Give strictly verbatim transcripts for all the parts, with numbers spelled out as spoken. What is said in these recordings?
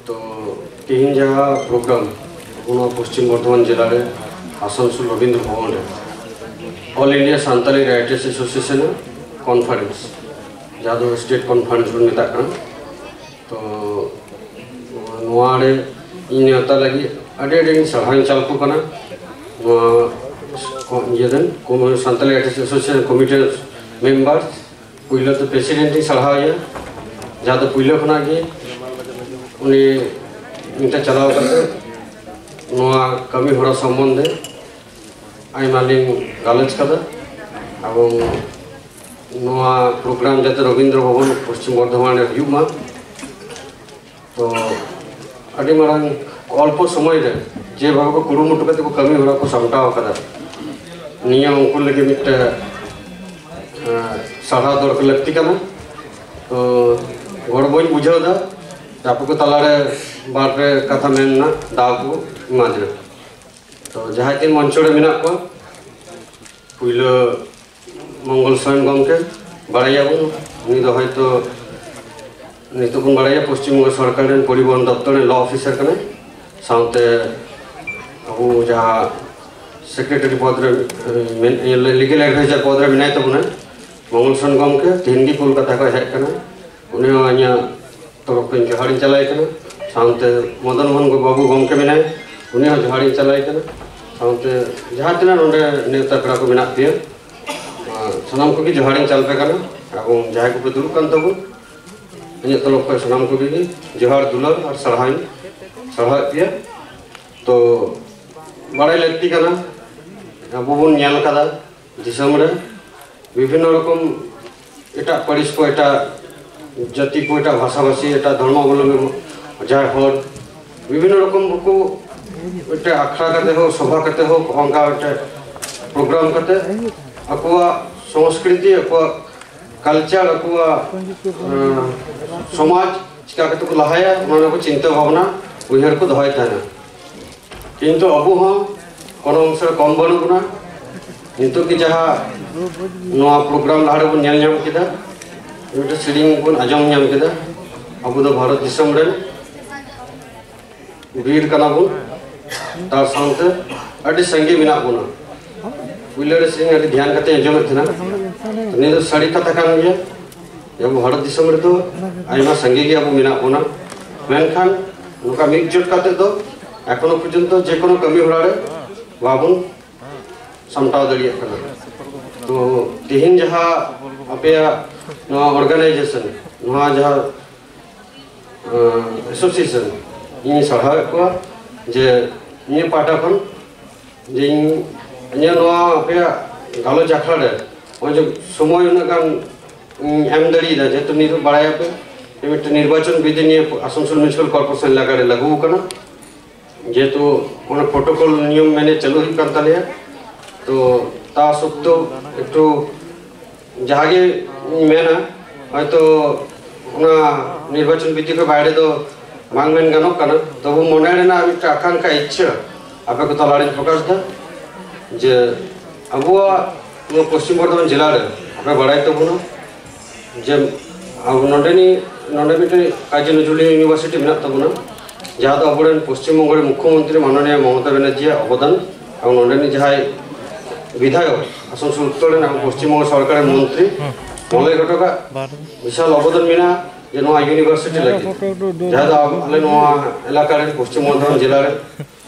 ᱛᱚ, ᱛᱮᱦᱮᱧ ᱡᱟᱦᱟᱸ ᱯᱨᱳᱜᱨᱟᱢ ᱱᱚᱣᱟ ᱯᱚᱥᱪᱤᱢ ᱵᱚᱨᱫᱷᱚᱢᱟᱱ ᱡᱮᱞᱟ ᱨᱮ ᱟᱥᱟᱱᱥᱳᱞ ᱨᱚᱵᱤᱱᱫᱨᱚ ᱵᱷᱚᱵᱚᱱ ᱨᱮ All India Santali Writers Association conference, ᱡᱟᱦᱟᱸ ᱫᱚ ᱥᱴᱮᱴ ᱠᱚᱱᱯᱷᱟᱨᱮᱱᱥ ᱵᱚᱱ ᱢᱮᱛᱟᱜ ᱠᱟᱱᱟ, ᱛᱚ ᱱᱚᱣᱟ ᱨᱮ ᱤᱧ ᱱᱮᱣᱛᱟ ᱞᱟᱹᱜᱤᱫ ᱟᱹᱰᱤ ᱟᱹᱰᱤ ᱥᱟᱨᱦᱟᱣ ᱤᱧ ᱪᱟᱞ ᱟᱠᱚ ᱠᱟᱱᱟ᱾ ᱱᱚᱣᱟ ᱠᱚ-, ᱤᱭᱟᱹ ᱨᱮᱱ ᱠᱚ-, ᱥᱟᱱᱛᱟᱞᱤ ᱟᱨᱴᱤᱥᱴ ᱮᱥᱳᱥᱤᱭᱮᱥᱚᱱ ᱠᱚᱢᱤᱴᱤ ᱨᱮᱱ ᱢᱮᱢᱵᱟᱨ, ᱯᱩᱭᱞᱩ ᱫᱚ ᱯᱨᱮᱥᱤᱰᱮᱱᱴ ᱤᱧ ᱥᱟᱨᱦᱟᱣ ᱮᱭᱟ, ᱡᱟᱦᱟᱸ ᱫᱚ ᱯᱩᱭᱞᱩ ᱠᱷᱚᱱᱟᱜ ᱜᱮ ᱩᱱᱤ ᱢᱤᱫᱴᱮᱱ ᱪᱟᱞᱟᱣ ᱠᱟᱛᱮ ᱱᱚᱣᱟ ᱠᱟᱹᱢᱤ ᱦᱚᱨᱟ ᱥᱚᱢᱵᱚᱱᱫᱷᱮ ᱟᱭᱢᱟ ᱞᱤᱧ ᱜᱟᱞᱚᱪ ᱠᱟᱫᱟ᱾ ᱮᱵᱚᱝ ᱱᱚᱣᱟ ᱯᱨᱳᱜᱨᱟᱢ ᱡᱟᱛᱮ ᱨᱚᱵᱤᱱᱫᱨᱚ ᱵᱷᱚᱵᱚᱱ ᱯᱚᱥᱪᱤᱢ ᱵᱚᱨᱫᱷᱚᱢᱟᱱ ᱨᱮ ᱦᱩᱭᱩᱜ ᱢᱟ, ᱛᱚ ᱟᱹᱰᱤ ᱢᱟᱨᱟᱝ ᱚᱞᱯᱚ ᱥᱚᱢᱚᱭ ᱨᱮ ᱡᱮᱵᱷᱟᱵᱮ ᱠᱚ ᱠᱩᱨᱩᱢᱩᱴᱩ ᱠᱟᱛᱮ ᱠᱚ ᱠᱟᱹᱢᱤ ᱦᱚᱨᱟ ᱠᱚ ᱥᱟᱢᱴᱟᱣ ᱟᱠᱟᱫᱟ, ᱱᱤᱭᱟᱹ ᱩᱱᱠᱩ ᱞᱟᱹᱜᱤᱫ ᱢᱤᱫᱴᱮᱱ, ᱮᱸ, ᱥᱟᱨᱦᱟᱣ ᱫᱚᱨᱠᱟᱨ ᱞᱟᱹᱠᱛᱤ ᱠᱟᱱᱟ᱾ ᱛᱚ ᱜᱚᱨᱵᱚᱧ ᱵᱩᱡᱷᱟᱹᱣ ᱮᱫᱟ ᱡᱮ ᱟᱯᱮ ᱠᱚ ᱛᱟᱞᱟᱨᱮ ᱵᱟᱨ ᱯᱮ ᱠᱟᱛᱷᱟ ᱢᱮᱱ ᱨᱮᱱᱟᱜ ᱫᱟᱣ ᱠᱚ ᱮᱢᱟᱫᱤᱧᱟ᱾ ᱛᱚ ᱡᱟᱦᱟᱸᱭ ᱠᱤᱱ ᱢᱚᱧᱪᱚ ᱨᱮ ᱢᱮᱱᱟᱜ ᱠᱚᱣᱟ, ᱯᱩᱭᱞᱟᱹ ᱢᱚᱝᱜᱚᱞ ᱥᱚᱨᱮᱱ ᱜᱚᱢᱠᱮ, ᱵᱟᱲᱟᱭᱟᱵᱚᱱ, ᱩᱱᱤ ᱫᱚ ᱦᱚᱭᱛᱚ ᱱᱤᱛᱚᱜ ᱵᱚᱱ ᱵᱟᱲᱟᱭᱟ ᱯᱚᱥᱪᱤᱢ ᱵᱚᱝᱜᱚ ᱥᱚᱨᱠᱟᱨ ᱨᱮᱱ ᱯᱚᱨᱤᱵᱚᱦᱚᱱ ᱫᱚᱯᱛᱚᱨ ᱨᱮᱱ ᱞᱚ ᱚᱯᱷᱤᱥᱟᱨ ᱠᱟᱱᱟᱭ, ᱥᱟᱶᱛᱮ ᱟᱵᱚ ᱡᱟᱦᱟᱸ ᱥᱮᱠᱨᱮᱴᱟᱨᱤ ᱯᱚᱫᱽ ᱨᱮ, ᱮ, ᱢᱮᱱ-, ᱞᱤᱜᱮᱞ ᱮᱰᱵᱷᱟᱭᱡᱟᱨ ᱯᱚᱫᱽ ᱨᱮ ᱢᱮᱱᱟᱭ ᱛᱟᱵᱚᱱᱟ᱾ ᱢᱚᱝᱜᱚᱞ ᱥᱚᱨᱮᱱ ᱜᱚᱢᱠᱮ ᱛᱮᱦᱮᱧ ᱜᱮ ᱠᱳᱞᱠᱟᱛᱟ ᱠᱷᱚᱱ ᱦᱮᱡ ᱠᱟᱱᱟ, ᱩᱱᱤ ᱦᱚᱸ ᱤᱧᱟᱹᱜ ᱛᱚᱨᱚᱯ ᱠᱷᱚᱱ ᱡᱚᱦᱟᱨᱤᱧ ᱪᱟᱞᱟᱭ ᱠᱟᱱᱟ᱾ ᱥᱟᱶᱛᱮ ᱢᱚᱫᱚᱱ ᱢᱳᱦᱚᱱ ᱵᱟᱹᱵᱩ ᱜᱚᱢᱠᱮ ᱢᱮᱱᱟᱭ, ᱩᱱᱤ ᱦᱚᱸ ᱡᱚᱦᱟᱨᱤᱧ ᱪᱟᱞᱟᱭ ᱠᱟᱱᱟ᱾ ᱥᱟᱶᱛᱮ ᱡᱟᱦᱟᱸ ᱛᱤᱱᱟᱹᱜ ᱱᱚᱰᱮ ᱱᱮᱣᱛᱟ ᱯᱮᱲᱟ ᱠᱚ ᱢᱮᱱᱟᱜ ᱯᱮᱭᱟ, ᱟᱨ ᱥᱟᱱᱟᱢ ᱠᱚᱜᱮ ᱡᱚᱦᱟᱨᱤᱧ ᱪᱟᱞ ᱯᱮ ᱠᱟᱱᱟ᱾ ᱮᱵᱚᱝ ᱡᱟᱦᱟᱸᱭ ᱠᱚᱯᱮ ᱫᱩᱲᱩᱵ ᱠᱟᱱ ᱛᱟᱵᱚᱱ, ᱤᱧᱟᱹᱜ ᱛᱚᱨᱚᱯ ᱠᱷᱚᱱ ᱥᱟᱱᱟᱢ ᱠᱚᱜᱮ ᱡᱚᱦᱟᱨ ᱫᱩᱞᱟᱹᱲ ᱟᱨ ᱥᱟᱨᱦᱟᱣᱤᱧ ᱥᱟᱨᱦᱟᱣᱮᱫ ᱯᱮᱭᱟ᱾ ᱛᱚ ᱵᱟᱲᱟᱭ ᱞᱟᱹᱠᱛᱤ ᱠᱟᱱᱟ, ᱟᱵᱚ ᱵᱚᱱ ᱧᱮᱞ ᱠᱟᱫᱟ ᱫᱤᱥᱚᱢ ᱨᱮ ᱵᱤᱵᱷᱤᱱᱱᱚ ᱨᱚᱠᱚᱢ ᱮᱴᱟᱜ ᱯᱟᱹᱨᱤᱥ ᱠᱚ, ᱮᱴᱟᱜ ᱡᱟᱹᱛᱤ ᱠᱚ, ᱮᱴᱟᱜ ᱵᱷᱟᱥᱟᱵᱷᱟᱥᱤ, ᱮᱴᱟᱜ ᱫᱷᱚᱨᱢᱚ ᱚᱵᱚᱞᱚᱢᱵᱤ ᱡᱟᱦᱟᱸᱭ ᱦᱚᱲ ᱵᱤᱵᱷᱤᱱᱱᱚ ᱨᱚᱠᱚᱢ ᱠᱚ ᱢᱤᱫᱴᱮᱱ ᱟᱠᱷᱲᱟ ᱠᱟᱛᱮ ᱦᱳᱠ, ᱥᱚᱵᱷᱟ ᱠᱟᱛᱮ ᱦᱳᱠ, ᱚᱱᱠᱟ ᱢᱤᱫᱴᱮᱱ ᱯᱨᱳᱜᱨᱟᱢ ᱠᱟᱛᱮ ᱟᱠᱚᱣᱟᱜ ᱥᱚᱝᱥᱠᱨᱤᱛᱤ, ᱟᱠᱚᱣᱟᱜ ᱠᱟᱞᱪᱟᱨ, ᱟᱠᱚᱣᱟᱜ, ᱟᱸ, ᱥᱚᱢᱟᱡᱽ ᱪᱤᱠᱟ ᱠᱟᱛᱮ ᱠᱚ ᱞᱟᱦᱟᱭᱟ, ᱚᱱᱟ ᱨᱮᱱᱟᱜ ᱠᱚ ᱪᱤᱱᱛᱟᱹ ᱵᱷᱟᱵᱽᱱᱟ, ᱩᱭᱦᱟᱹᱨ ᱠᱚ ᱫᱚᱦᱚᱭ ᱛᱟᱦᱮᱱᱟ᱾ ᱠᱤᱱᱛᱩ ᱟᱵᱚ ᱦᱚᱸ ᱠᱳᱱᱳ ᱚᱝᱥᱚ ᱨᱮ ᱠᱚᱢ ᱵᱟᱹᱱᱩᱜ ᱵᱚᱱᱟ᱾ ᱱᱤᱛᱚᱜ ᱜᱮ ᱡᱟᱦᱟᱸ ᱱᱚᱣᱟ ᱯᱨᱳᱜᱨᱟᱢ ᱞᱟᱦᱟ ᱨᱮᱵᱚᱱ ᱧᱮᱞ ᱧᱟᱢ ᱠᱮᱫᱟ, ᱢᱤᱫᱴᱮᱱ ᱥᱮᱨᱮᱧ ᱵᱚᱱ ᱟᱸᱡᱚᱢ ᱧᱟᱢ ᱠᱮᱫᱟ, ᱟᱵᱚ ᱫᱚ ᱵᱷᱟᱨᱚᱛ ᱫᱤᱥᱚᱢ ᱨᱮᱱ, ᱵᱤᱨ ᱠᱟᱱᱟ ᱵᱚᱱ, ᱛᱟᱨ ᱥᱟᱶᱛᱮ ᱟᱹᱰᱤ ᱥᱟᱸᱜᱮ ᱢᱮᱱᱟᱜ ᱵᱚᱱᱟ᱾ ᱯᱩᱭᱞᱟᱹ ᱨᱮ ᱥᱮᱨᱮᱧ ᱟᱹᱰᱤ ᱫᱷᱮᱭᱟᱱ ᱠᱟᱛᱮ ᱟᱸᱡᱚᱢᱮᱫ ᱛᱟᱦᱮᱱᱟ᱾ ᱱᱤᱭᱟᱹ ᱫᱚ ᱥᱟᱹᱨᱤ ᱠᱟᱛᱷᱟ ᱠᱟᱱ ᱜᱮᱭᱟ᱾ ᱟᱵᱚ ᱵᱷᱟᱨᱚᱛ ᱫᱤᱥᱚᱢ ᱨᱮᱫᱚ ᱟᱭᱢᱟ ᱥᱟᱸᱜᱮ ᱜᱮ ᱟᱵᱚ ᱢᱮᱱᱟᱜ ᱵᱚᱱᱟ, ᱢᱮᱱᱠᱷᱟᱱ ᱱᱚᱝᱠᱟ ᱢᱤᱫ ᱡᱳᱴ ᱠᱟᱛᱮ ᱫᱚ ᱮᱠᱷᱚᱱᱳ ᱯᱚᱨᱡᱚᱱᱛᱚ ᱡᱮ ᱠᱳᱱᱳ ᱠᱟᱹᱢᱤ ᱦᱚᱨᱟ ᱨᱮ ᱵᱟᱵᱚᱱ ᱥᱟᱢᱴᱟᱣ ᱫᱟᱲᱮᱭᱟᱜ ᱠᱟᱱᱟ᱾ ᱛᱚ ᱛᱮᱦᱮᱧ ᱡᱟᱦᱟᱸ ᱟᱯᱮᱭᱟᱜ ᱱᱚᱣᱟ ᱚᱨᱜᱟᱱᱟᱭᱡᱮᱥᱚᱱ, ᱱᱚᱣᱟ ᱡᱟᱦᱟᱸ ᱮᱥᱳᱥᱤᱭᱮᱥᱚᱱ, ᱤᱧ ᱥᱟᱨᱦᱟᱣᱮᱫ ᱠᱚᱣᱟ ᱡᱮ ᱤᱧᱟᱹᱜ ᱯᱟᱦᱴᱟ ᱠᱷᱚᱱ ᱡᱮ ᱤᱧ ᱤᱧᱟᱹᱜ ᱱᱚᱣᱟ ᱟᱯᱮᱭᱟᱜ ᱜᱟᱞᱚᱪ ᱟᱠᱷᱲᱟ ᱨᱮ ᱱᱚᱜᱼᱚᱭ ᱡᱮ ᱥᱚᱢᱚᱭ ᱩᱱᱟᱹᱜ ᱜᱟᱱ ᱤᱧ ᱮᱢ ᱫᱟᱲᱮᱭᱟᱫᱟ, ᱡᱮᱦᱮᱛᱩ ᱱᱤᱛᱚᱜ ᱵᱟᱲᱟᱭᱟᱯᱮ ᱡᱮ ᱢᱤᱫᱴᱮᱱ ᱱᱤᱨᱵᱟᱪᱚᱱ ᱵᱤᱫᱷᱤ ᱱᱤᱭᱮ ᱟᱥᱟᱱᱥᱳᱞ ᱢᱤᱭᱩᱱᱤᱥᱤᱯᱟᱞ ᱠᱚᱨᱯᱳᱨᱮᱥᱚᱱ ᱮᱞᱟᱠᱟ ᱨᱮ ᱞᱟᱹᱜᱩ ᱟᱠᱟᱱᱟ, ᱡᱮᱦᱮᱛᱩ ᱚᱱᱟ ᱯᱨᱳᱴᱳᱠᱚᱞ ᱱᱤᱭᱚᱢ ᱢᱮᱱᱮ ᱪᱟᱹᱞᱩ ᱦᱩᱭᱩᱜ ᱠᱟᱱ ᱛᱟᱞᱮᱭᱟ᱾ ᱛᱚ ᱛᱟ ᱥᱚᱛᱛᱮᱣ ᱮᱠᱴᱩ ᱡᱟᱦᱟᱸ ᱜᱮ ᱤᱧ ᱢᱮᱱᱟ, ᱦᱚᱭᱛᱚ ᱚᱱᱟ ᱱᱤᱨᱵᱟᱪᱚᱱ ᱵᱤᱫᱷᱤ ᱠᱷᱚᱱ ᱵᱟᱭᱨᱮ ᱫᱚ ᱵᱟᱝ ᱢᱮᱱ ᱜᱟᱱᱚᱜ ᱠᱟᱱᱟ, ᱛᱚᱵᱩ ᱢᱚᱱᱮ ᱨᱮᱱᱟᱜ ᱢᱤᱫᱴᱟᱝ ᱟᱠᱟᱝᱠᱷᱟ, ᱤᱪᱪᱷᱟᱹ ᱟᱯᱮ ᱠᱚ ᱛᱟᱞᱟᱨᱤᱧ ᱯᱨᱚᱠᱟᱥ ᱮᱫᱟ ᱡᱮ ᱟᱵᱚᱣᱟᱜ ᱱᱚᱣᱟ ᱯᱚᱥᱪᱤᱢ ᱵᱚᱨᱫᱷᱚᱢᱟᱱ ᱡᱮᱞᱟ ᱨᱮ ᱟᱯᱮ ᱵᱟᱲᱟᱭ ᱛᱟᱵᱚᱱᱟ ᱡᱮ ᱟᱵᱚ ᱱᱚᱰᱮᱱᱤᱡ, ᱱᱚᱰᱮ ᱢᱤᱫᱴᱮᱱ ᱠᱟᱡᱤ ᱱᱚᱡᱨᱩᱞ ᱤᱭᱩᱱᱤᱵᱷᱟᱨᱥᱤᱴᱤ ᱢᱮᱱᱟᱜ ᱛᱟᱵᱚᱱᱟ, ᱡᱟᱦᱟᱸ ᱫᱚ ᱟᱵᱚᱨᱮᱱ ᱯᱚᱥᱪᱤᱢ ᱵᱚᱝᱜᱚ ᱨᱮᱱ ᱢᱩᱠᱷᱭᱚᱢᱚᱱᱛᱨᱤ ᱢᱟᱱᱚᱱᱤᱭᱟ ᱢᱚᱢᱚᱛᱟ ᱵᱮᱱᱟᱨᱡᱤᱭᱟᱜ ᱚᱵᱚᱫᱟᱱ, ᱮᱵᱚᱝ ᱱᱚᱰᱮᱱᱤᱡ ᱡᱟᱦᱟᱸᱭ ᱵᱤᱫᱷᱟᱭᱚᱠ ᱟᱥᱟᱱᱥᱳᱞ ᱩᱛᱛᱚᱨ ᱨᱮᱱ ᱮᱵᱚᱝ ᱯᱚᱥᱪᱤᱢ ᱵᱚᱝᱜᱚ ᱥᱚᱨᱠᱟᱨ ᱨᱮᱱ ᱢᱚᱱᱛᱨᱤ ᱢᱚᱞᱚᱭ ᱜᱷᱚᱴᱚᱠᱟᱜ ᱵᱤᱥᱟᱞ ᱚᱵᱚᱫᱟᱱ ᱢᱮᱱᱟᱜᱼᱟ ᱡᱮ ᱱᱚᱣᱟ ᱤᱭᱩᱱᱤᱵᱷᱟᱨᱥᱤᱴᱤ ᱞᱟᱹᱜᱤᱫ, ᱡᱟᱦᱟᱸ ᱫᱚ ᱟᱵᱚ, ᱟᱞᱮ ᱱᱚᱣᱟ ᱮᱞᱟᱠᱟ ᱨᱮᱱ ᱯᱚᱥᱪᱤᱢ ᱵᱚᱨᱫᱷᱚᱢᱟᱱ ᱡᱮᱞᱟ ᱨᱮᱱ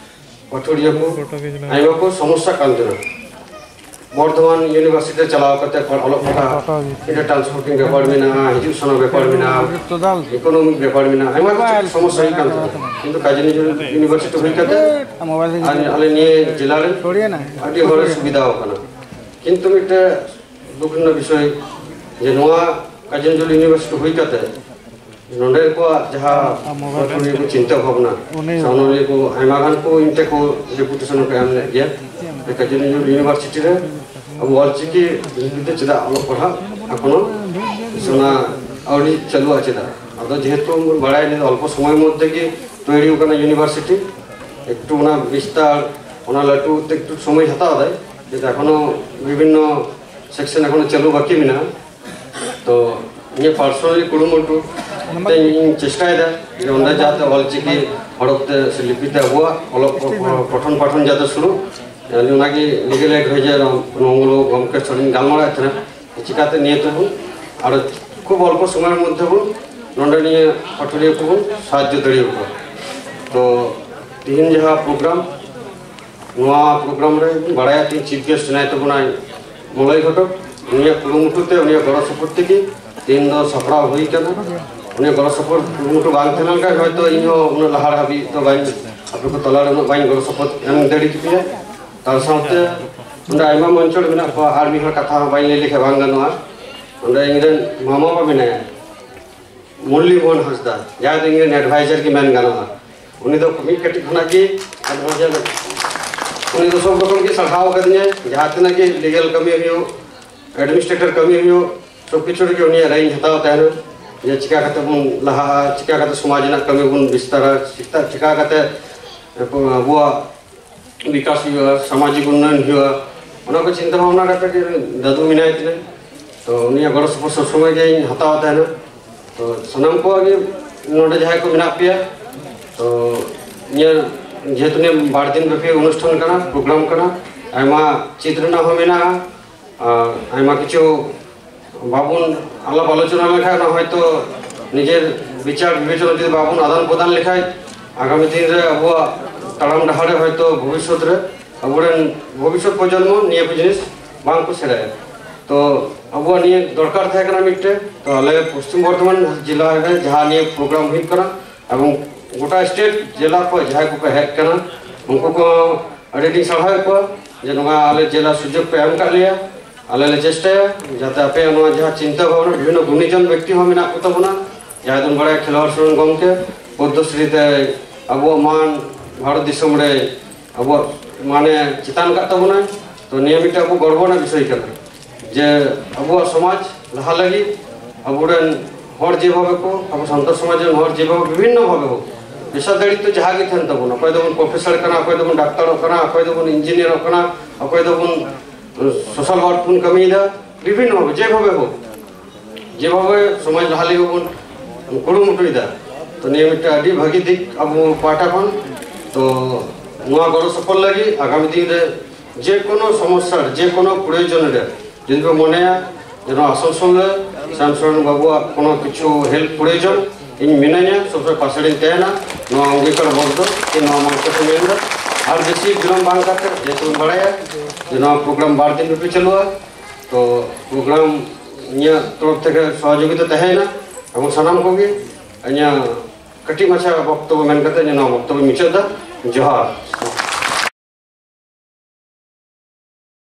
ᱯᱟᱹᱴᱷᱩᱣᱟᱹ ᱠᱚ ᱟᱭᱢᱟ ᱠᱚ ᱥᱚᱢᱚᱥᱥᱟ ᱠᱟᱱ ᱛᱟᱦᱮᱱᱟ᱾ ᱵᱚᱨᱫᱷᱚᱢᱟᱱ ᱤᱭᱩᱱᱤᱵᱷᱟᱨᱥᱤᱴᱤ ᱨᱮ ᱪᱟᱞᱟᱣ ᱠᱟᱛᱮ ᱚᱞᱚᱜ ᱯᱟᱲᱦᱟᱜ, ᱢᱤᱫᱴᱮᱱ ᱴᱨᱟᱱᱥᱯᱳᱨᱴᱤᱝ ᱵᱮᱯᱟᱨ ᱢᱮᱱᱟᱜᱼᱟ, ᱦᱤᱡᱩᱜ ᱥᱮᱱᱚᱜ ᱵᱮᱯᱟᱨ ᱢᱮᱱᱟᱜᱼᱟ, ᱤᱠᱳᱱᱚᱢᱤᱠ ᱵᱮᱯᱟᱨ ᱢᱮᱱᱟᱜᱼᱟ, ᱟᱭᱢᱟ ᱠᱤᱪᱷᱩ ᱥᱚᱢᱚᱥᱥᱟ ᱦᱩᱭᱩᱜ ᱠᱟᱱ ᱛᱟᱦᱮᱱᱟ᱾ ᱠᱤᱱᱛᱩ ᱠᱟᱡᱤ ᱱᱚᱡᱨᱩᱞ ᱤᱭᱩᱱᱤᱵᱷᱟᱨᱥᱤᱴᱤ ᱦᱩᱭ ᱠᱟᱛᱮ ᱟᱨ ᱟᱞᱮ ᱱᱤᱭᱟᱹ ᱡᱮᱞᱟ ᱨᱮ ᱟᱹᱰᱤ ᱦᱚᱲᱮ ᱥᱩᱵᱤᱫᱷᱟ ᱟᱠᱟᱱᱟ᱾ ᱠᱤᱱᱛᱩ ᱢᱤᱫᱴᱮᱱ ᱫᱩᱠ ᱨᱮᱱᱟᱜ ᱵᱤᱥᱚᱭ ᱡᱮ ᱱᱚᱣᱟ ᱠᱟᱡᱤ ᱱᱚᱡᱨᱩᱞ ᱤᱭᱩᱱᱤᱵᱷᱟᱨᱥᱤᱴᱤ ᱦᱩᱭ ᱠᱟᱛᱮ ᱱᱚᱰᱮ ᱠᱚᱣᱟᱜ ᱡᱟᱦᱟᱸ ᱯᱟᱹᱴᱷᱩᱣᱟᱹ ᱠᱚ ᱪᱤᱱᱛᱟᱹ ᱵᱷᱟᱵᱽᱱᱟ, ᱥᱮ ᱚᱱᱚᱞᱤᱭᱟᱹ ᱠᱚ ᱟᱭᱢᱟ ᱜᱟᱱ ᱠᱚ ᱤᱧ ᱴᱷᱮᱱ ᱠᱚ ᱰᱮᱯᱩᱴᱮᱥᱚᱱ ᱠᱚ ᱮᱢ ᱞᱮᱫ ᱜᱮᱭᱟ᱾ ᱠᱟᱡᱤ ᱱᱚᱡᱨᱩᱞ ᱤᱭᱩᱱᱤᱵᱷᱟᱨᱥᱤᱴᱤ ᱨᱮ ᱟᱵᱚ ᱚᱞᱪᱤᱠᱤ ᱞᱤᱯᱤ ᱛᱮ ᱪᱮᱫᱟᱜ ᱚᱞᱚᱜ ᱯᱟᱲᱦᱟᱜ ᱮᱠᱷᱚᱱᱳ ᱚᱱᱟ ᱟᱹᱣᱨᱤ ᱪᱟᱹᱞᱩᱜᱼᱟ ᱪᱮᱫᱟᱜ? ᱟᱫᱚ ᱡᱮᱦᱮᱛᱩ ᱵᱚᱱ ᱵᱟᱲᱟᱭᱟ ᱱᱤᱛ ᱚᱞᱯᱚ ᱥᱚᱢᱚᱭ ᱢᱚᱫᱽᱫᱷᱮ ᱜᱮ ᱛᱚᱭᱨᱤ ᱟᱠᱟᱱᱟ ᱤᱭᱩᱱᱤᱵᱷᱟᱨᱥᱤᱴᱤ, ᱮᱠᱴᱩ ᱚᱱᱟ ᱵᱤᱥᱛᱟᱨ, ᱚᱱᱟ ᱞᱟᱹᱴᱩ ᱛᱮ ᱮᱠᱴᱩ ᱥᱚᱢᱚᱭ ᱦᱟᱛᱟᱣ ᱫᱟᱭ, ᱠᱤᱱᱛᱩ ᱮᱠᱷᱚᱱᱳ ᱵᱤᱵᱷᱤᱱᱱᱚ ᱥᱮᱠᱥᱚᱱ ᱮᱠᱷᱚᱱᱳ ᱪᱟᱹᱞᱩ ᱵᱟᱹᱠᱤ ᱢᱮᱱᱟᱜᱼᱟ᱾ ᱛᱚ ᱤᱧᱟᱹᱜ ᱯᱟᱨᱥᱚᱱᱟᱞᱤ ᱠᱩᱨᱩᱢᱩᱴᱩ ᱛᱮ ᱤᱧ ᱪᱮᱥᱴᱟᱭᱮᱫᱟ ᱡᱮ ᱚᱸᱰᱮ ᱡᱟᱛᱮ ᱚᱞᱪᱤᱠᱤ ᱦᱚᱨᱚᱯ ᱛᱮ ᱥᱮ ᱞᱤᱯᱤ ᱛᱮ ᱟᱵᱚᱣᱟᱜ ᱚᱞᱚᱜ ᱯᱚ-, ᱯᱚ-, ᱯᱚᱴᱷᱚᱱ ᱯᱟᱴᱷᱚᱱ ᱡᱟᱛᱮ ᱥᱩᱨᱩᱜ, ᱟᱹᱞᱤᱧ ᱚᱱᱟᱜᱮ ᱞᱟᱹᱭ ᱜᱮ ᱞᱟᱹᱭ ᱦᱚᱭ ᱡᱮ ᱢᱚᱝᱜᱚᱞ ᱜᱚᱢᱠᱮ ᱥᱟᱶ ᱞᱤᱧ ᱜᱟᱞᱢᱟᱨᱟᱣᱮᱫ ᱛᱟᱦᱮᱱᱟ᱾ ᱪᱤᱠᱟᱛᱮ ᱱᱤᱭᱟᱹ ᱛᱮᱵᱚᱱ ᱟᱨ ᱠᱷᱩᱵ ᱚᱞᱯᱚ ᱥᱚᱢᱚᱭ ᱢᱚᱫᱽᱫᱷᱮ ᱵᱚᱱ ᱱᱚᱰᱮ ᱱᱤᱭᱟᱹ ᱯᱟᱹᱴᱷᱩᱲᱤᱭᱟᱹ ᱠᱚᱵᱚᱱ ᱥᱟᱦᱟᱡᱽᱡᱚ ᱫᱟᱲᱮᱭᱟᱠᱚᱣᱟ᱾ ᱛᱚ ᱛᱤᱦᱤᱧ ᱡᱟᱦᱟᱸ ᱯᱨᱳᱜᱨᱟᱢ, ᱱᱚᱣᱟ ᱯᱨᱳᱜᱨᱟᱢ ᱨᱮ ᱵᱟᱲᱟᱭᱟ ᱛᱤᱧ ᱪᱤᱯ ᱜᱮᱥᱴ ᱦᱮᱱᱟᱭ ᱛᱟᱵᱚᱱᱟᱭ ᱢᱚᱞᱚᱭ ᱜᱷᱚᱴᱚᱠ, ᱩᱱᱤᱭᱟᱜ ᱠᱩᱨᱩᱢᱩᱴᱩ ᱛᱮ, ᱩᱱᱤᱭᱟᱜ ᱜᱚᱲᱚ ᱥᱚᱯᱚᱦᱚᱫ ᱛᱮᱜᱮ ᱛᱤᱦᱤᱧ ᱫᱚ ᱥᱟᱯᱲᱟᱣ ᱦᱩᱭ ᱠᱟᱱᱟ᱾ ᱩᱱᱤᱭᱟᱜ ᱜᱚᱲᱚ ᱥᱚᱯᱚᱦᱚᱫ ᱠᱩᱨᱩᱢᱩᱴᱩ ᱵᱟᱝ ᱛᱟᱦᱮᱸ ᱞᱮᱱᱠᱷᱟᱱ ᱦᱚᱭᱛᱚ ᱤᱧ ᱦᱚᱸ ᱩᱱᱟᱹᱜ ᱞᱟᱦᱟ ᱦᱟᱹᱵᱤᱡ ᱫᱚ ᱵᱟᱹᱧ, ᱟᱯᱮ ᱠᱚ ᱛᱟᱞᱟᱨᱮ ᱩᱱᱟᱹᱜ ᱵᱟᱹᱧ ᱜᱚᱲᱚ ᱥᱚᱯᱚᱦᱚᱫ ᱮᱢ ᱫᱟᱲᱮ ᱠᱮᱯᱮᱭᱟ᱾ ᱛᱟᱨ ᱥᱟᱶᱛᱮ ᱚᱸᱰᱮ ᱟᱭᱢᱟ ᱢᱚᱧᱪᱚᱲ ᱢᱮᱱᱟᱜ ᱠᱚᱣᱟ, ᱟᱨ ᱢᱤᱫ ᱦᱚᱲ ᱠᱟᱛᱷᱟ ᱦᱚᱸ ᱵᱟᱹᱧ ᱞᱟᱹᱭ ᱞᱮᱠᱷᱟᱱ ᱵᱟᱝ ᱜᱟᱱᱚᱜᱼᱟ᱾ ᱚᱸᱰᱮ ᱤᱧᱨᱮᱱ ᱢᱟᱢᱟ ᱵᱟ ᱢᱮᱱᱟᱭᱟ, ᱢᱩᱨᱞᱤ ᱢᱳᱦᱚᱱ ᱦᱟᱸᱥᱫᱟ, ᱡᱟᱦᱟᱸᱭ ᱫᱚ ᱤᱧᱨᱮᱱ ᱮᱰᱵᱷᱟᱭᱡᱟᱨ ᱜᱮ ᱢᱮᱱ ᱜᱟᱱᱚᱜᱼᱟ᱾ ᱩᱱᱤ ᱫᱚ ᱢᱤᱫ ᱠᱟᱹᱴᱤᱡ ᱠᱷᱚᱱᱟᱜ ᱜᱮ ᱮᱰᱵᱷᱟᱭᱡᱟᱨ, ᱩᱱᱤ ᱫᱚ ᱥᱚᱵ ᱨᱚᱠᱚᱢ ᱜᱮ ᱥᱟᱨᱦᱟᱣ ᱟᱠᱟᱫᱤᱧᱟᱭ᱾ ᱡᱟᱦᱟᱸ ᱛᱤᱱᱟᱹᱜ ᱜᱮ ᱞᱤᱜᱟᱞ ᱠᱟᱹᱢᱤ ᱦᱩᱭᱩᱜ, ᱮᱰᱢᱤᱱᱤᱥᱴᱨᱮᱴᱚᱨ ᱠᱟᱹᱢᱤ ᱦᱩᱭᱩᱜ, ᱥᱚᱵ ᱠᱤᱪᱷᱩ ᱨᱮᱜᱮ ᱩᱱᱤᱭᱟᱜ ᱨᱟᱭ ᱤᱧ ᱦᱟᱛᱟᱣ ᱛᱟᱦᱮᱱᱟ, ᱡᱮ ᱪᱤᱠᱟ ᱠᱟᱛᱮ ᱵᱚᱱ ᱞᱟᱦᱟᱜᱼᱟ, ᱪᱤᱠᱟ ᱠᱟᱛᱮ ᱥᱚᱢᱟᱡᱽ ᱨᱮᱱᱟᱜ ᱠᱟᱹᱢᱤ ᱵᱚᱱ ᱵᱤᱥᱛᱟᱨᱟ, ᱪᱤᱠᱟ, ᱪᱤᱠᱟ ᱠᱟᱛᱮ ᱟᱵᱚᱣᱟᱜ ᱵᱤᱠᱟᱥ ᱦᱩᱭᱩᱜᱼᱟ, ᱥᱟᱢᱟᱡᱤᱠ ᱩᱱᱱᱚᱭᱚᱱ ᱦᱩᱭᱩᱜᱼᱟ, ᱚᱱᱟ ᱠᱚ ᱪᱤᱱᱛᱟᱹ ᱵᱷᱟᱵᱽᱱᱟ ᱠᱟᱛᱮ ᱜᱮ ᱫᱟᱫᱩ ᱢᱮᱱᱟᱭ ᱛᱤᱧᱟᱹ᱾ ᱛᱚ ᱩᱱᱤᱭᱟᱜ ᱜᱚᱲᱚ ᱥᱚᱯᱚᱦᱚᱫ ᱥᱚᱵ ᱥᱚᱢᱚᱭ ᱜᱮᱧ ᱦᱟᱛᱟᱣ ᱛᱟᱦᱮᱱᱟ᱾ ᱛᱚ ᱥᱟᱱᱟᱢ ᱠᱚᱣᱟᱜ ᱜᱮ ᱱᱚᱰᱮ ᱡᱟᱦᱟᱸᱭ ᱠᱚ ᱢᱮᱱᱟᱜ ᱯᱮᱭᱟ, ᱛᱚ ᱤᱧᱟᱹᱜ ᱡᱮᱦᱮᱛᱩ ᱱᱤᱭᱟᱹ ᱵᱟᱨ ᱫᱤᱱ ᱵᱮᱯᱤ ᱚᱱᱩᱥᱴᱷᱟᱱ ᱠᱟᱱᱟ, ᱯᱨᱳᱜᱨᱟᱢ ᱠᱟᱱᱟ, ᱟᱭᱢᱟ ᱪᱮᱫ ᱨᱮᱱᱟᱜ ᱦᱚᱸ ᱢᱮᱱᱟᱜᱼᱟ, ᱟᱨ ᱟᱭᱢᱟ ᱠᱤᱪᱷᱩ ᱵᱟᱵᱚᱱ ᱟᱞᱟᱯ ᱟᱞᱳᱪᱚᱱᱟ ᱞᱮᱠᱷᱟᱱ, ᱚᱱᱟ ᱦᱚᱭᱛᱚ ᱱᱤᱡᱮᱨ ᱵᱤᱪᱟᱨ ᱵᱤᱵᱮᱪᱚᱱᱟ ᱡᱩᱫᱤ ᱵᱟᱵᱚᱱ ᱟᱫᱟᱱ ᱯᱨᱚᱫᱟᱱ ᱞᱮᱠᱷᱟᱱ, ᱟᱜᱟᱢᱤ ᱫᱤᱱ ᱨᱮ ᱟᱵᱚᱣᱟᱜ ᱛᱟᱲᱟᱢ ᱰᱟᱦᱟᱨ ᱨᱮ ᱦᱚᱭᱛᱚ ᱵᱷᱚᱵᱤᱥᱥᱚᱛ ᱨᱮ ᱟᱵᱚᱨᱮᱱ ᱵᱷᱚᱵᱤᱥᱥᱚᱛ ᱯᱨᱚᱡᱚᱱᱢᱚ ᱱᱤᱭᱟᱹ ᱠᱚ ᱡᱤᱱᱤᱥ ᱵᱟᱝ ᱠᱚ ᱥᱮᱬᱟᱭᱟ᱾ ᱛᱚ ᱟᱵᱚᱣᱟᱜ ᱱᱤᱭᱟᱹ ᱫᱚᱨᱠᱟᱨ ᱛᱟᱦᱮᱸ ᱠᱟᱱᱟ ᱢᱤᱫᱴᱮᱱ᱾ ᱛᱚ ᱟᱞᱮ ᱯᱚᱥᱪᱤᱢ ᱵᱚᱨᱫᱷᱚᱢᱟᱱ ᱡᱮᱞᱟ ᱨᱮ ᱡᱟᱦᱟᱸ ᱱᱤᱭᱟᱹ ᱯᱨᱳᱜᱨᱟᱢ ᱦᱩᱭᱩᱜ ᱠᱟᱱᱟ ᱮᱵᱚᱝ ᱜᱚᱴᱟ ᱥᱴᱮᱴ ᱡᱮᱞᱟ ᱠᱷᱚᱱ ᱡᱟᱦᱟᱸᱭ ᱠᱚᱠᱚ ᱦᱮᱡ ᱠᱟᱱᱟ, ᱩᱱᱠᱩ ᱠᱚ ᱟᱹᱰᱤ ᱟᱹᱰᱤᱧ ᱥᱟᱨᱦᱟᱣᱮᱫ ᱠᱚᱣᱟ ᱡᱮ ᱱᱚᱣᱟ ᱟᱞᱮ ᱡᱮᱞᱟ ᱥᱩᱡᱳᱜᱽ ᱯᱮ ᱮᱢ ᱠᱟᱫ ᱞᱮᱭᱟ᱾ ᱟᱞᱮ ᱞᱮ ᱪᱮᱥᱴᱟᱭᱟ ᱡᱟᱛᱮ ᱟᱯᱮᱭᱟᱜ ᱱᱚᱣᱟ ᱡᱟᱦᱟᱸ ᱪᱤᱱᱛᱟᱹ ᱵᱷᱟᱵᱽᱱᱟ, ᱵᱤᱵᱷᱤᱱᱱᱚ ᱜᱩᱱᱤᱡᱚᱱ ᱵᱮᱠᱛᱤ ᱦᱚᱸ ᱢᱮᱱᱟᱜ ᱠᱚ ᱛᱟᱵᱚᱱᱟ, ᱡᱟᱦᱟᱸᱭ ᱫᱚᱵᱚᱱ ᱵᱟᱲᱟᱭᱟ ᱠᱷᱮᱞᱣᱟᱲ ᱥᱚᱨᱮᱱ ᱜᱚᱢᱠᱮ, ᱯᱚᱫᱽᱢᱚᱥᱨᱤ ᱛᱮ ᱟᱵᱚᱣᱟᱜ ᱢᱟᱱ ᱵᱷᱟᱨᱚᱛ ᱫᱤᱥᱚᱢ ᱨᱮ ᱟᱵᱚᱣᱟᱜ ᱢᱟᱱᱮ ᱪᱮᱛᱟᱱ ᱠᱟᱫ ᱛᱟᱵᱚᱱᱟᱭ᱾ ᱛᱚ ᱱᱤᱭᱟᱹ ᱢᱤᱫᱴᱮᱱ ᱟᱵᱚ ᱜᱚᱨᱵᱚ ᱨᱮᱱᱟᱜ ᱵᱤᱥᱚᱭ ᱠᱟᱱᱟ ᱡᱮ ᱟᱵᱚᱣᱟᱜ ᱥᱚᱢᱟᱡᱽ ᱞᱟᱦᱟ ᱞᱟᱹᱜᱤᱫ ᱟᱵᱚᱨᱮᱱ ᱦᱚᱲ ᱡᱮᱵᱷᱟᱵᱮ ᱠᱚ, ᱟᱵᱚ ᱥᱟᱱᱛᱟᱲ ᱥᱚᱢᱟᱡᱽ ᱨᱮᱱ ᱦᱚᱲ ᱡᱮᱵᱷᱟᱵᱮ ᱵᱤᱵᱷᱤᱱᱱᱚ ᱵᱷᱟᱵᱮ ᱦᱚᱸ ᱯᱮᱥᱟ ᱫᱟᱲᱮ ᱛᱚ ᱡᱟᱦᱟᱸ ᱜᱮ ᱛᱟᱦᱮᱱ ᱛᱟᱵᱚᱱᱟ, ᱚᱠᱚᱭ ᱫᱚᱵᱚᱱ ᱯᱨᱚᱯᱷᱮᱥᱚᱨ ᱠᱟᱱᱟ, ᱚᱠᱚᱭ ᱫᱚᱵᱚᱱ ᱰᱟᱠᱛᱟᱨᱚᱜ ᱠᱟᱱᱟ, ᱚᱠᱚᱭ ᱫᱚᱵᱚᱱ ᱤᱧᱡᱤᱱᱤᱭᱟᱨᱚᱜ ᱠᱟᱱᱟ, ᱚᱠᱚᱭ ᱫᱚᱵᱚᱱ ᱥᱳᱥᱟᱞ ᱣᱟᱨᱠ ᱵᱚᱱ ᱠᱟᱹᱢᱤᱭᱮᱫᱟ, ᱵᱤᱵᱷᱤᱱᱱᱚ ᱵᱷᱟᱵᱮ ᱡᱮᱵᱷᱟᱵᱮ ᱦᱳᱠ, ᱡᱮᱵᱷᱟᱵᱮ ᱥᱚᱢᱟᱡᱽ ᱞᱟᱦᱟ ᱞᱟᱹᱜᱤᱫ ᱵᱚᱱ ᱠᱩᱨᱩᱢᱩᱴᱩᱭᱮᱫᱟ, ᱛᱚ, ᱱᱤᱭᱟᱹ ᱢᱤᱫᱴᱮᱱ ᱟᱹᱰᱤ ᱵᱷᱟᱹᱜᱤ ᱫᱤᱠ ᱟᱵᱚ ᱯᱟᱦᱴᱟ ᱠᱷᱚᱱ᱾ ᱛᱚ, ᱱᱚᱣᱟ ᱜᱚᱲᱚ ᱥᱚᱯᱚᱦᱚᱫ ᱞᱟᱹᱜᱤᱫ ᱟᱜᱟᱢᱤ ᱫᱤᱱ ᱨᱮ ᱡᱮ ᱠᱳᱱᱳ ᱥᱚᱢᱚᱥᱥᱟ ᱨᱮ, ᱡᱮ ᱠᱳᱱᱳ ᱯᱨᱚᱭᱳᱡᱚᱱ ᱨᱮ ᱡᱩᱫᱤ ᱯᱮ ᱢᱚᱱᱮᱭᱟ ᱡᱮ ᱱᱚᱣᱟ ᱟᱥᱟᱱᱥᱳᱞ ᱨᱮ ᱥᱟᱢᱥᱚᱨᱚᱱ ᱵᱟᱵᱩᱣᱟᱜ ᱠᱳᱱᱳ ᱠᱤᱪᱷᱩ ᱦᱮᱞᱯ ᱯᱨᱚᱭᱳᱡᱚᱱ, ᱤᱧ ᱢᱤᱱᱟᱹᱧᱟ, ᱥᱚᱵ ᱥᱚᱢᱚᱭ ᱯᱟᱥᱮ ᱨᱤᱧ ᱛᱟᱦᱮᱱᱟ᱾ ᱱᱚᱣᱟ ᱚᱝᱜᱤᱠᱟᱨ ᱵᱚᱫᱽᱫᱷᱚ ᱥᱮ ᱱᱚᱣᱟ ᱢᱚᱧᱪᱚ ᱛᱮ ᱢᱮᱱᱫᱟ᱾ ᱟᱨ ᱵᱮᱥᱤ ᱵᱤᱞᱚᱢ ᱵᱟᱝ ᱠᱟᱛᱮ, ᱡᱮᱦᱮᱛᱩ ᱵᱚᱱ ᱵᱟᱲᱟᱭᱟ ᱡᱮ ᱱᱚᱣᱟ ᱯᱨᱳᱜᱨᱟᱢ ᱵᱟᱨ ᱫᱤᱱ ᱨᱮᱯᱮ ᱪᱟᱹᱞᱩᱜᱼᱟ, ᱛᱚ ᱯᱨᱳᱜᱨᱟᱢ ᱤᱧᱟᱹᱜ ᱛᱚᱨᱚᱯ ᱛᱷᱮᱠᱮ ᱥᱚᱦᱚᱡᱳᱜᱤᱛᱟ ᱛᱟᱦᱮᱸᱭᱮᱱᱟ ᱮᱵᱚᱝ ᱥᱟᱱᱟᱢ ᱠᱚᱜᱮ᱾ ᱤᱧᱟᱹᱜ ᱠᱟᱹᱴᱤᱡ ᱢᱟᱪᱷᱟ ᱵᱚᱠᱛᱚᱵᱚ ᱢᱮᱱ ᱠᱟᱛᱮ ᱤᱧ ᱱᱚᱣᱟ ᱵᱚᱠᱛᱚᱵᱚ ᱢᱩᱪᱟᱹᱫ ᱮᱫᱟ᱾ ᱡᱚᱦᱟᱨ᱾